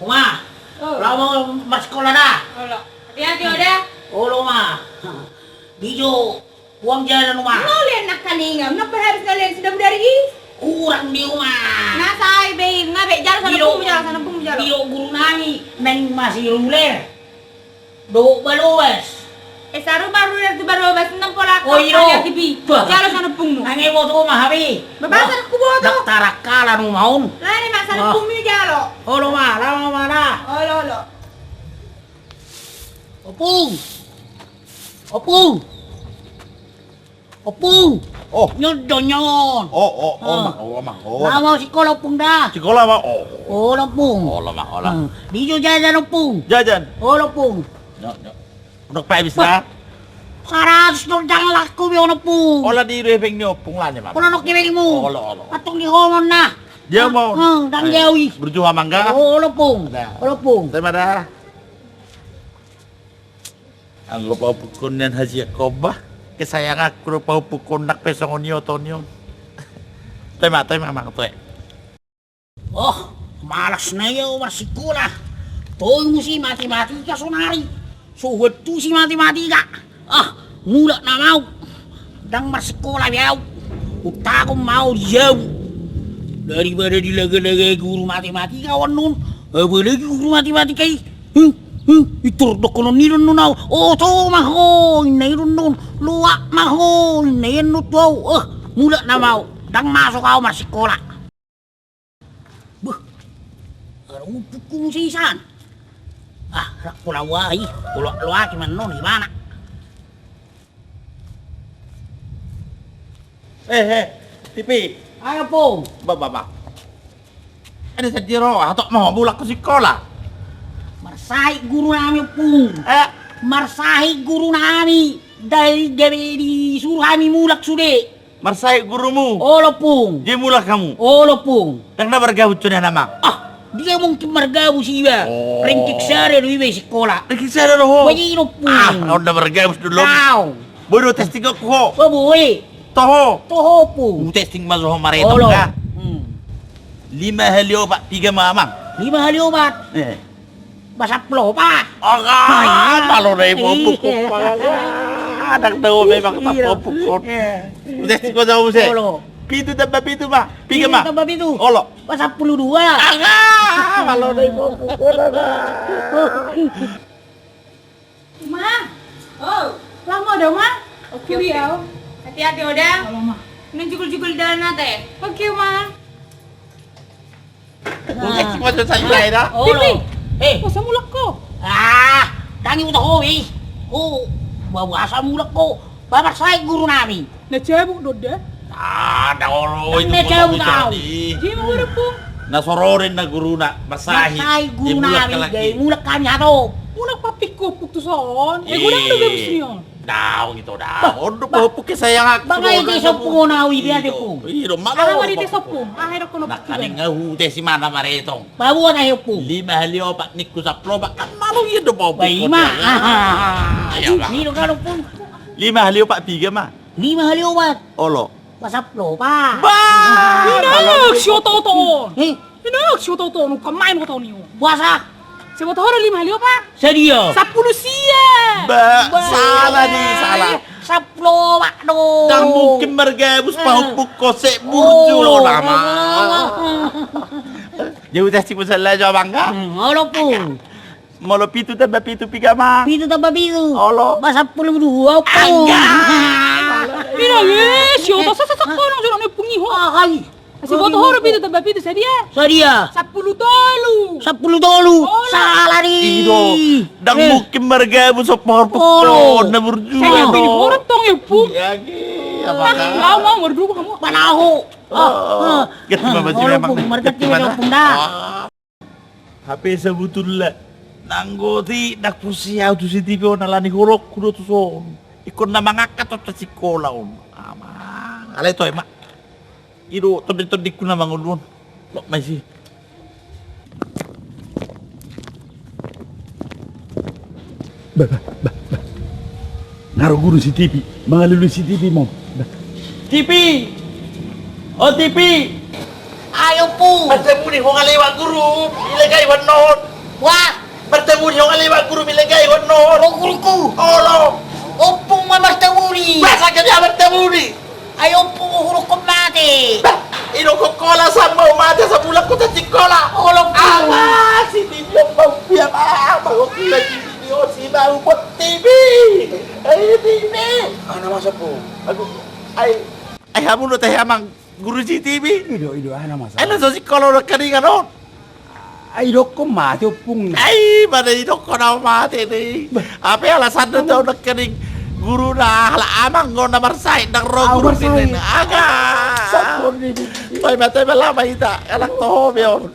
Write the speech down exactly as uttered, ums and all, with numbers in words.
Oma, laho ma marsikola da. Olo. Hati-hati, Oda. Olo ma. Di jo, huang jalan, Oma. Maulian nangkaningan, napa habis kalian sudah dari i? Kurang di, Oma. Na sai be, nga be, jalo sana pung, jalo sana pung, jalo. Di jo guru nami, naeng masiruler. Dohot balobas. Eh, saru baru tu balobas, nang pola. Oh, iyo. Jalo sana pungmu. Nang ebo tu ma habi. Bapak sana kuboto. Dak tarakkalan ma on. Lani ma sana pungmu jalo. Olo ma, laho ma da. Olo, olo. Opung. Opung. Opung. Oh. Nyon do nyon. Oh, oh, oh, Amang, oh, Amang, oh. Laho ma sikola, Opung, da. Sikola ma, oh. Olo, Opung. Olo ma, olo. Di jo jajan, Opung. Jajan. Olo, Opung. Nyo, nyo. Unang paebis da. Saratus do ndang laho be on, Opung. Olo, di do hepeng ni Opung, lani ma. Olo, nang hepengmu. Olo, olo. Antong di ho ma on na. Dia ma on. Ndang dia ui. Burju, Amang, ga? Olo, Opung. Olo, Opung. Terima da. Anggo pahompungkon nian hasian ho bah, kesayanganku do pahompungkon nang pe songon i oto ni on. Toe ma, toe ma, Amang, toe. Oh, malas na i au marsikola. Toe muse matematika sonari. So huantusi matematika. Ah, mulak nama au. Ndang marsikola be au. Untagon ma au di jabu. Daripada dilagalagai guru matematika on, apalagi guru matematika i. Huh, huh, pintor dohonon ni do annon au. Oto ma ho, inna i do annon. Loak ma ho, inna i annon tu au. Eh, mulak nama au. Ndang masuk au marsikola. Beh, adong ompungku muse i san. Ah, rap pola uahi, loak-loaki ma annon ibana. Eh, eh, Tipi. Ayo, Pung. Bah, bah, bah. Ane sadia ro, hatop ma ho mulak tu sikola. Marsahit guru nami, Pung. Eh? Marsahit guru nami. Dari gabe disuru hami mulak sude. Marsahit gurumu? Olo, Pung. Dia mulak hamu? Olo, Pung. Ndang na margabus tu na nama? Ah, dia mungkin margabus iba. Oh. Rengkek sada do iba i sikola. Rengkek sada do ho? Bah, i do, Pung. Ah, on na margabus do lom. Au. Boi do testing ho? Bah, boi. Toho? Toho, Pung. Hutesting ma jo ho maretong, olo, ga? Hmm. Lima hali opat, piga ma, Amang? Lima hali opat. Eh. Bah, sampulu opat. Aga, ai, malo na i, Pung, Pung, Pung. Anak do memang, Pung, Pung. Hutesting ho jo muse. Olo. Pitu tambah pitu, bah. Piga ma? Pitu tambah pitu. Olo. Bah, sampulu dua. Aga, malo na i, Pung, Pung. Uma. Oh. Laho ma, Oda, Uma. Oke, oke. Hati-hati, Oda. Olo, Uma. Nang jugul-jugul dalan ate. Oke, Uma. Oke, cuma selesai da. Olo. Pipi. Eh. Masa mulak ho? Ah, ndang i huboto ho be. Oh, bah, masa mulak ho. Bah, marsahit guru nami. Na cabut do da? Ah, ndang olo, itu na cabut au. Dia ma guru, Pung. Na sororen na guruna, marsahit. Marsahit guru nami, gabe mulak hami hatop. Mulak patik kopuk tu son. Eh, godang do gabus ni on. Daong ito, daong. On do pahompung kesayanganku. Bah, nga ite sompung on au, ibe ate, Pung. Ih, do, malo. Aha ma di ite sompung? Aha do kono? Nangkaning nga hutesi ma na maretong. Bah, boa tahe, Pung. Lima hali opat ningku sampulu opat, kan malo i do pahompung. Bah, i ma. Aha. Ni do kalo, Pung. Lima hali opat piga ma? Lima hali opat. Olo. Bah, sampulu opat. Bah! Ina, si oto-oto on. Eh? Ina, si oto-oto on, uka main oto ni on. Boasa? Sai boto ho do lima hali opat? Sadia? Sampulu sia. Bah, salah ni, salah. Sampulu opat do. Ndang mungkin margabus pahompungkon, sai burju nama. Jadi tes tipu salah jo, Amang, ga? Hmm, olo, Pung. Molo pitu tambah pitu piga ma? Pitu tambah pitu. Olo. Bah, sampulu dua, Pung. Aga! Ina, eh, si oto, sa, sa, sa, kono, jono, ne, Pung, i ho. Ah, hai. Sai boto ho do pitu tambah pitu, sadia? Sadia? Sampulu tolu. Sampulu tolu. Olo. Salah ni. Ido. Ndang mungkin margabus pahompungkon, na burju nama. Sai di borot tong, eh, Pung. Iya, iya. Apa? Mau, mau, berdua kamu. Panahu. Ah, ah. Ganti ma baju memang. Olo, Pung, marganti ma, Pung, da. Hape sabutulna, nanggo ti ndang pusi au tu si Tipi on, alani holongku do tu son. Ingkon na mangangkat on tu sikola on. Amang, alai toe ma. Ido tondi-tondingku na mangolu on. Loas ma isi. Bah, bah, bah, bah. Nga ro guru si Tipi, mangalului si Tipi ma on. Bah. Tipi! O Tipi! Ayo, Pung. Masa muni ho nga lewat guru, ilegai ho annon. Wah! Martabuni ho, ale, Amang Guru, milegai ho annon. O guruku. Olo. Ompung ma martabuni. Bah, sangkep ia martabuni. Ai ompung, huhurukkon mate. Bah, idokkon holan, asa ma mate, asa mulak ho tu sikola. Olo, Guru. Ala si Tibi on, Amang, pia ma, Amang, ho, pia si Tibi on, si Amang, Amang, Tibi. Ai, Tibi. Aha na masa, Ompung? Aduh, ai. Ai hamu do tahe, Amang Guru, si Tibi? I do, i do, aha na masa? Ai na so sikola nangkiningan on. Ai idokkon mate ompungna. Ai, mate, idokkon au mate do i. Bah. Hape alasanna do au nangkining guruna, ala amang do na marsahit, ndang ro guru, ninna. Aga. Sampur di. Bah, mate, bala ma hita, halak toho be on.